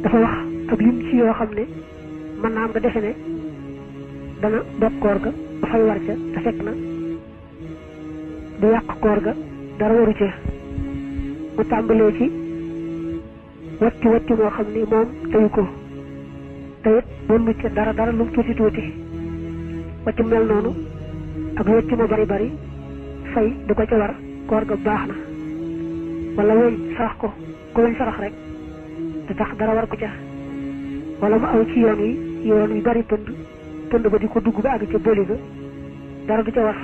dafa wax ab lim ci yoo xam ne mën naa am nga defe ne dana dog koor ga ba fay war ca te fekk na du yàq koor ga dara waru ca mu tàmbalee ci watti moo xam ni moom teyu ko te it doon ca dara lu mu tuuti watti mel noonu ak watti mu bari fay du ko ca war koor ga baax na wala weñ sarax ko weñ sarax rek te tax dara war ko ca wala mu aw ci yoon yu bari pënd ba di ko dugg ba àgg ca bëli ga dara du ca war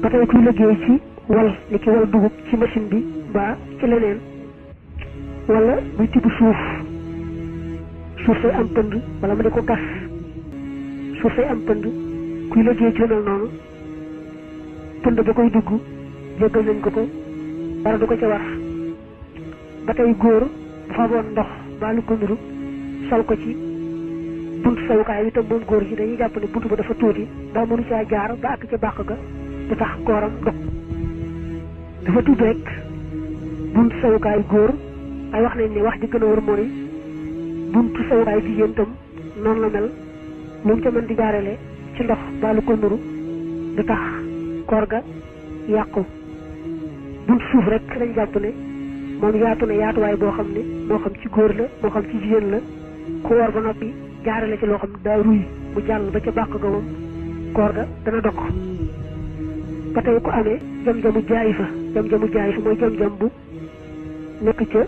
ba tey kuy liggéey ci wal li ki wal dugub ci machine bi mbaa ci leneen wala muy tibb suuf say am pënd wala mu di ko gas suuf say am pënd kuy liggéey ci lu mel noonu pënd ba koy dugg jéggal nañ ko dara du ko ca war ba tey góor bu fa boon ndox mbaa lu ko nuru sol ko ci buntu sawukaay bi tam moom góor gi dañuy jàpp ne buntu ba dafa tuuti daa mënu caa jaar ba àgg ca bàq ga du tax kooram dog dafa tudd rek buntu sawukaay góor ay wax nañ ne wax ji gën a wër mooy buntu sawukaay jigéen tam noonu la mel lu mu ca mën di jaarale ci ndox mbaa lu ko nuru du tax koor ga yàqu buntu suuf rek dañ jàpp ne moom yaatu na yaatuwaay boo xam ne moo xam ci góor la moo xam ci jigéen la ku woor ba noppi jaarale ci loo xam ne daa ruy mu jàll ba ca bàq ga moom koor ga dana dog ba tey ku amee jam-jamu jaay fa mooy jam-jam bu nekk ca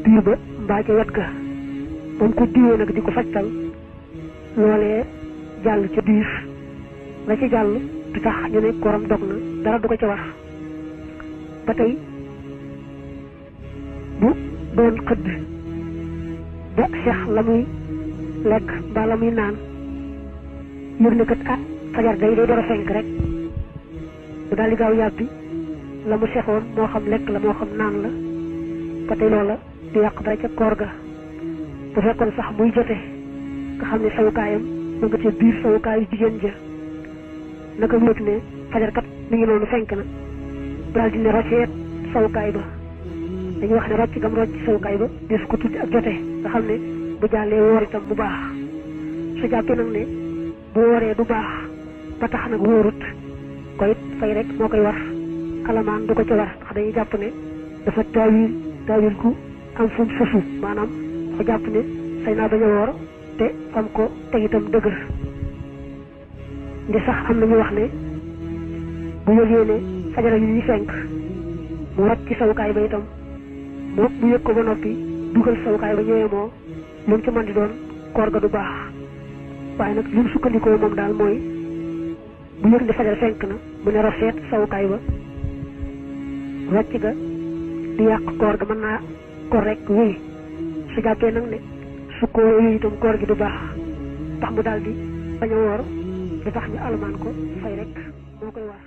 biir ba mbaa ca wet ga ba mu ko diwee nag di ko fajtal loolee jàll ca biir la ca jàll du tax ñu ne kooram dog na dara du ko ca war ba tey bu doon xëdd ba seex la muy lekk mbaa la muy naan yër ne kat fajar day door a fenk rek bu daal di gaaw yàbbi la mu seexoon moo xam lekk la moo xam naan la ba tey loola du yàq dara ca koor ga bu fekkoon sax muy jote nga xam ne sawukaayam mu nga ca biir sawukaayu jigéen ja naka wéet ne fajar kat mi ngi noonu fenk na bu daal di ne rocceet sawukaay ba dañuy wax ne rocc gam rocc sawukaay ba des ko tuddi ak jote nga xam ne bu jàllee woor itam bu baax su jàppee nag ne bu wooree du baax ba tax nag wóorut ko it fay rek moo koy war alamaan du ko ca war ndax dañuy jàpp ne dafa taawil ku am fu mu sosu maanaam dafa jàpp ne say naa bañ a woor te fam ko teg itam dëgër ndi sax am na ñu wax ne bu yëgee ne fajara yi ñuy fenk mu rocc ci sawukaay ba itam moo bu yëg ko ba noppi dugal sawukaay ba ñëwee moo lu mu ci mën di doon koor ga du baax waaye nag li mu sukkandikoo moom daal mooy bu yëg ne fajar fenk na mu ne rafet sawukaay ba rocc ga di yàq koor ga mën naa ko rek wéy su jàppee nag ne su ko wéy itam koor gi du baax tax mu daal di bañ a woor du tax ñu alamaan ko fay rek moo koy war